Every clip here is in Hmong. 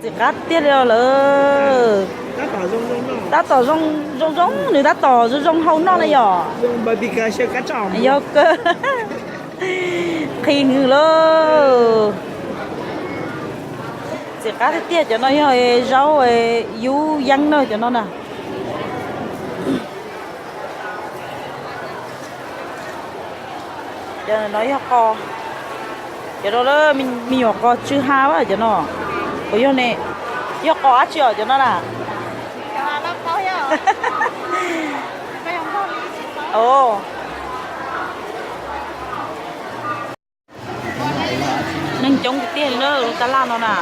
Ntxim qab tiag li os lawm. Tab tom zoo zoo, nws tab tom zoo zoo hau noj na yom. Yog kawg. Qhis nws lawm. Ntxim qab tiag tiag, cov no yog zaub yub yeeb na cov no na. Cov no yog qos, cov no me nyuam qos tsw ha cov no. Puas yog ne? Yog qos dab tsi os cov no na? Neeg coob tiag tiag li na lub tab laj no na.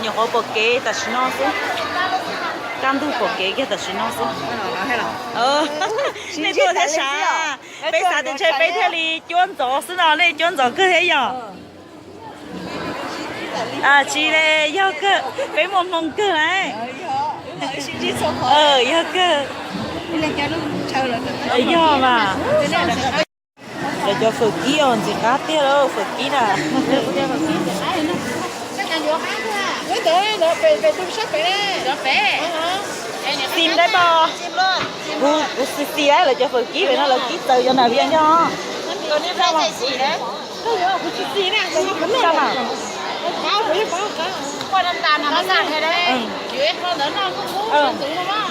Nyuam qhuav pom kev tam sim no xwb. Kaj ntug pom kev kiag tam sim no xwb. Nej tuaj thiab sav, peb xav tias ntshe peb thiaj li cuab ntxov xwb no, nej cuab ntxov kawg thiab yog. Tsis li, yog kawg, peb muaj hmoo kawg lauj. Yog kawg. Yog mas. Lawv cov fawm kib os, ntxim qab tiag lawm fawm kib na. Xim dab pog. Kuv xim xim lawv cov fawm kib pem no lawv kib txawv cov nas vias nyob.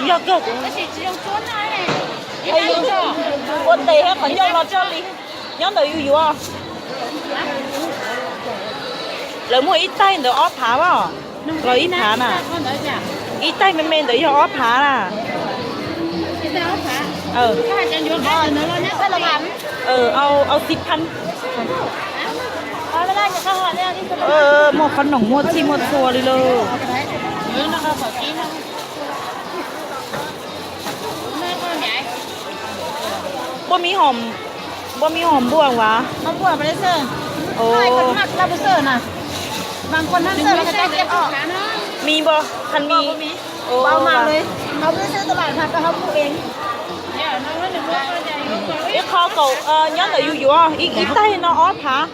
Yog kawg, ua tes thiab qhov ncauj los tso li. Nyob ntawm yus yuav. Lawv muaj ib taig ntawd ob phav os, los ib phav na. Ib taig me me ntawd yog ob phav na. Au xib phan. Muaj qhob noom muaj txhij muaj txhua li lauj. Npua miv hom, npua miv hom npua vas. Mis npua, qhov mis. Ib qho kaum, nyob ntawm yus yuav ib taig no ob phav,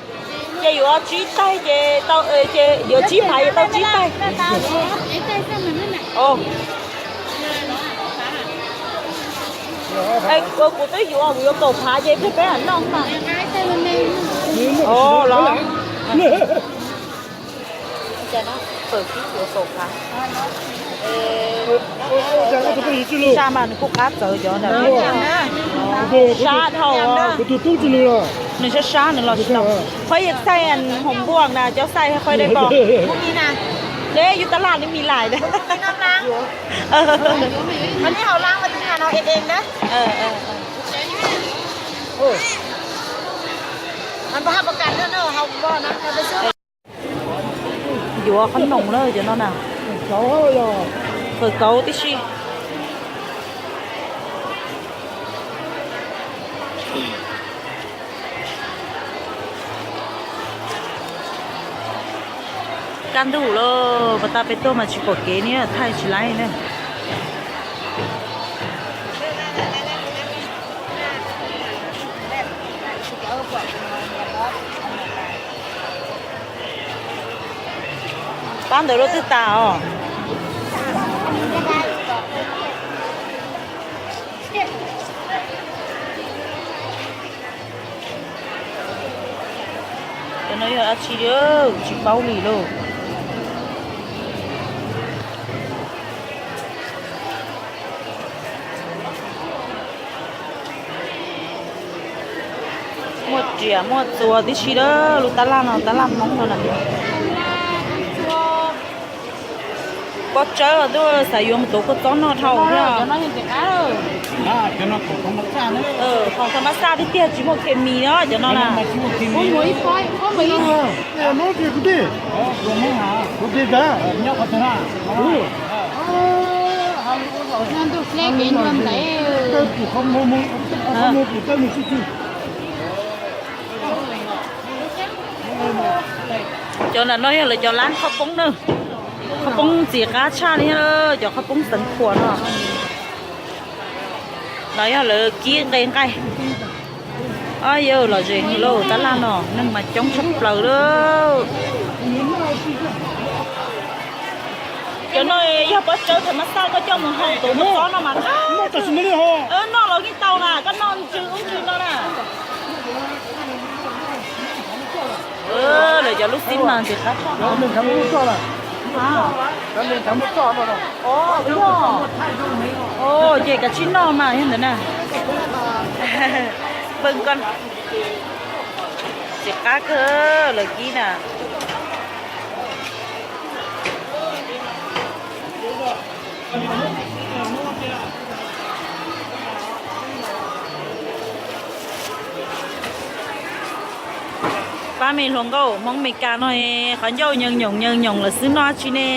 ces yuav tsib taig ces tau, ces yuav tsib phav ces tau tsib taig. Kuv twb yuav, kuv yuav kaum phav ces peb peb noj mas. Los. Fawm kib yuav kaum phav. Sab mas nws kuj qab txawv cov ntawd. Sab dhau. Nws sab sab nws los tsis tau. Qhov yog xaij hom npuaj na, cov xaij qhov dej kos. Deb yus tab laj nws mis lais. Yuav qhob noom lawm cov no na. Fawm kauv tib si. Kaj ntug lawm, pas tas peb tuaj mas tsis pom kev ne, thaij tsis laib ne. Pab ntawd lub twb tas os. Cov no yog dab tsi, tsis paub li lauj. Muaj riam muaj txuas tib si lawm, lub tab laj no tab laj Hmoob no na. Pob tsawb los ntuj, xav yuav mus tuav kua txob noj dhau thiab. Khoom tha mab xaj tiag tiag tsis muaj khes mis no cov no na. Cov ntawm no yog lawv cov lab qhob poob na. Qhob poob ntxim qab tshaj li, cov qhob poob xeev khuam no. No yog lawv kib nqe nqaij. Yawg, lom zem lauj, tab laj no neeg mas coob tshaj plaws lauj. Cov no yog pob tsawb thaum mab xaj koj coj mus hau tus pob txob no mas qab. Noj los yeej tau na, koj noj ntsws ub ntsws no na. Lawv cov lub xib mas ntxim qab tshaj. Ces kav tsij noj mas yog ntawd na. Npawg koj, ntxim qab kawg lawv kib na. Pab me hluas nkauj Hmoob Mes Kas no, qhov ncauj nyoos nyoos nyoos nyoos lawm xwb, noj tsi ne.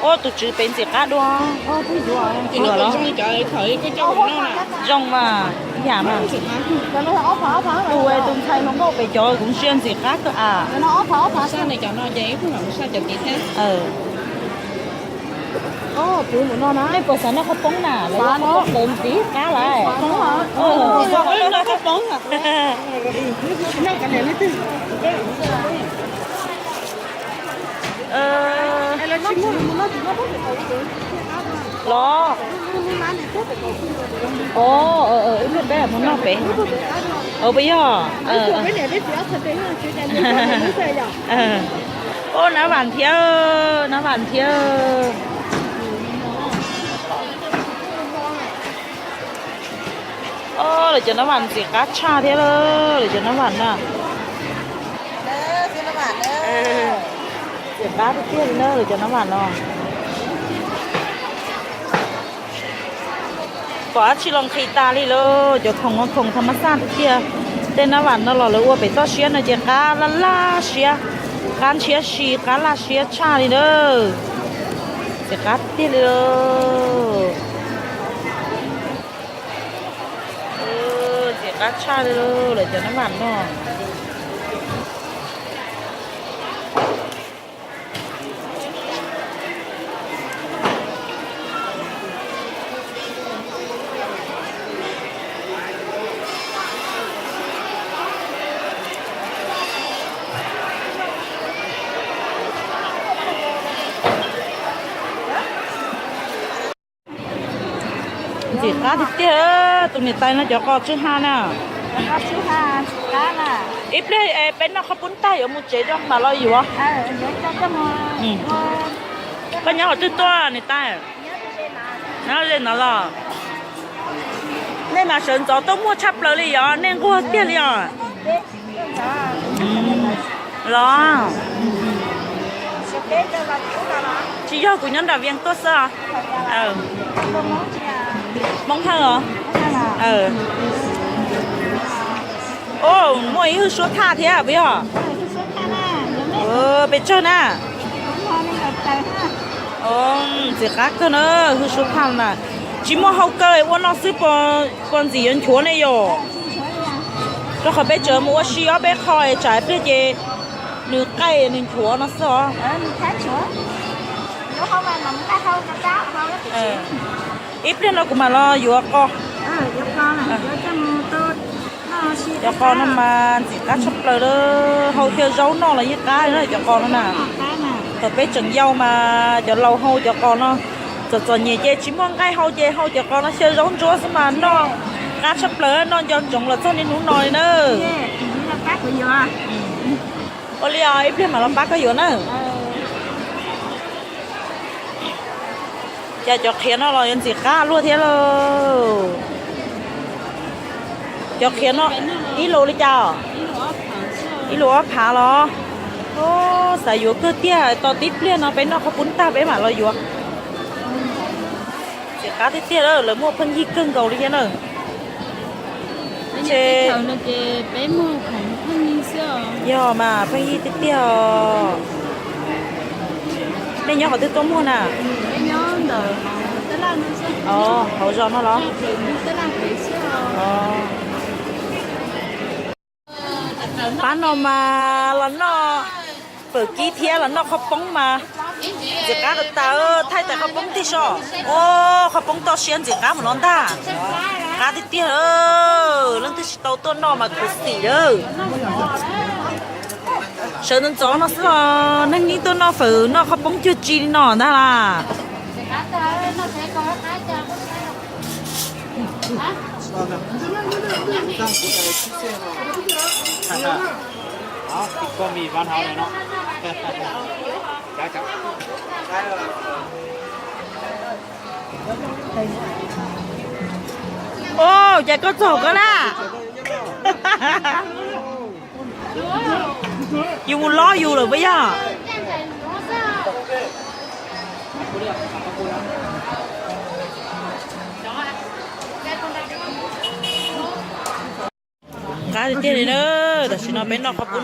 Ua tus tswv pem ntxim qab dua. Zoo mas, ib yam mas. Tus, tus ntxhais hluas nkauj pem cov kuv ntsia ntxim qab kawg as. Nej puas xav noj qhaub poob na? Lawv ua qhaub poob ntxim qab lawm. Los, ib pliag peb mus noj pem. Puas yog? Ua nab vam thiab, nab vam thiab. Lawv cov nab vam ntxim qab tshaj thiab, lawv cov nab vam na. Ntxim qab tiag tiag li na lawv cov nab vam no. Pom dab tsi los nqhis tas li lauj, cov khoom no khoom tha mas xaj tiag tiag. Tej nab vam no los lawv ua pem toj siab no ces qab laj laj siab, qab ntshiab si, qab laj siab tshaj li na. Ntxim qab tiag li lauj. Ntxim qab tshaj li lauj lawv cov nab vam no. Ntxim qab tiag tiag, tus niam tais no cov qos tsw ha na. Ib pliag peb noj qhaub poob tag yuav mus tsev mam los yuav. Koj nyob qhov twg tuaj niam tais? Nyob ze no los? Nej mas sawv ntxov tuaj muag tshaj plaws li yog nej nquag tiag li os. Los, tsis yog, kuv nyob nram Vias tuaj xwb os. Hmoob Hawj os. Muaj ib hwj suab thaj thiab puas yog? Pes tsawg na? Ntxim qab kawg na, hwj suab thaj na. Tsis muaj hau kawg, ua no xwb puas ntxim yuav nchuav ne yom? Rau qhov peb tseem mus ua si ob peb qho tsam pliag ces nws qaij nws nchuav no xwb os. Ib pliag no kuv mam los yuav qos. Cov qos no mas ntxim qab tshaj plaws, hau xyaw zaub noj los yeej qab na cov qos no na. Thaum peb tseem yau mas cov laus hau cov qos no, txom txom nyem ces tsis muaj nqaij hau ces hau cov qos no xyaw zaub ntsuab xwb mas noj qab tshaj plaws, noj nco ntsoov los txog niaj hnub no li na. Ua li os, ib pliag mam los pab koj yuav na. Cas cov qhiav no los yuav ntxim qab luaj thiab lauj. Cov qhiav no ib lus li cas? Ib lus ob phav los? Xav yuav kawg tiag, tos tib pliag no peb noj qhaub poob tag peb mam los yuav. Ntxim qab tiag tiag, lawv muaj pheej yig kawg nkaus li thiab na. Yog mas pheej yig tiag tiag os. Nej nyob qhov twg tuaj muag na? Hauv zos no los? Pab no mas los noj fawm kib thiab los noj qhaub poob mas ntxim qab tas tas, thaij tas qhaub poob tiag so. Qhaub poob toj siab ntxim qab mus no ntag. Qab tiag tiag, leej twg tsis tau tuaj noj mas khuv xim lawm. Sawv ntxov ntxov no xwb los neeg yeej tuaj noj fawm noj qhov poob cuag tsi li no ntag las. Ua cas koj txog koj na? Yus mus lob yus lawm puas yog? Qab tiag tiag li na. Tam sim no peb noj qhov poob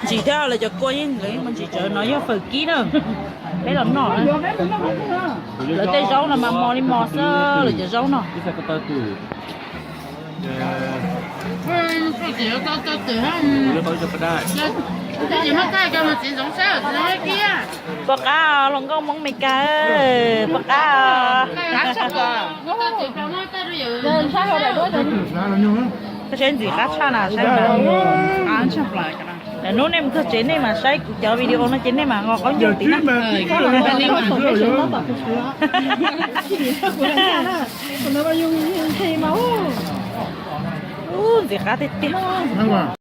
ntsis thiab lawv cov kua yeej lawv yeej mus ntsis tsawv no yog fawm kib na. Peb los noj lawv tej zaub no mas mos li mos xwb lawv cov zaub no. Puas qab hluas nkauj Hmoob Meskas, puas qab? Koj saib ntxim qab tshaj na, saib na. Lwm hnub nej mus txog tsev nej mam saib kuv cov video no ces nej mam nqos qaub ncaug tim na. Ub, ntxim qab tiag tiag.